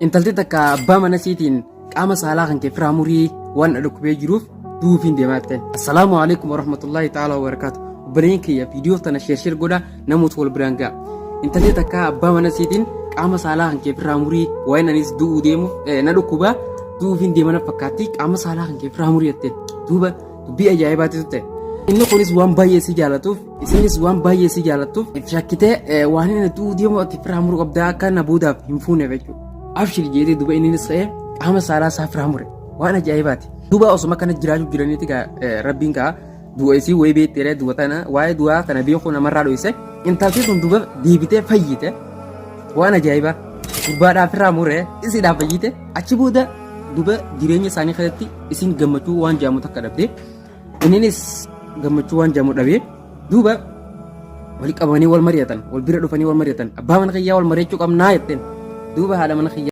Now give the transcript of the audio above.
Intalti takka abbaa mana isiitiin qaama saalaa kan kee firaa murii waan na dhukkubee jiruuf duufiin deemaa jetteen. Assalaamu alaikum warahmatullahi ta'ala wabarakaatu. Obboleeyyan kiyya viidiyoo tana sheer sheer godha namoota wal biraan ga'a. Intalli takka abbaa mana isiitiin qaama saalaa kan kee firaa murii waan anis du'uu deemuuf na dhukkubaa du'uufiin deema na fakkaatti qaama saalaa kan kee firaa murii jetteen. Duuba dubbii ajaa'ibaatitu ta'e. Inni kunis waan baay'ee si jaalatuuf isinis waan baay'ee si jaalattuuf shakkitee waan inni du'uu deemu ati firaa muruu qabdaa akka na boodaaf hin fuuneef jechuudha. Abshir jeetee duuba inninis ka'ee qaama saalaa isaa firaa mure waan ajaa'ibaati. Duuba osuma kana jiraachuu jiraniiti rabbiin kaa du'a isii wayii beekteera du'a tana waa'ee du'aa tana beekuu namarraa dhoyse intalti tun duuba deebitee fayyite waan ajaa'ibaa gurbaadhaaf irraa mure isiidhaaf fayyite achi booda duuba jireenya isaanii keessatti isin gammachuu waan jaamu takka dhabde inninis gammachuu waan jaamu dhabee duuba wal qabanii wal mari'atan wal bira dhufanii wal mari'atan abbaa mana kiyyaa wal mari'achuu qabnaa jetteen duuba haadha mana kiyyaa.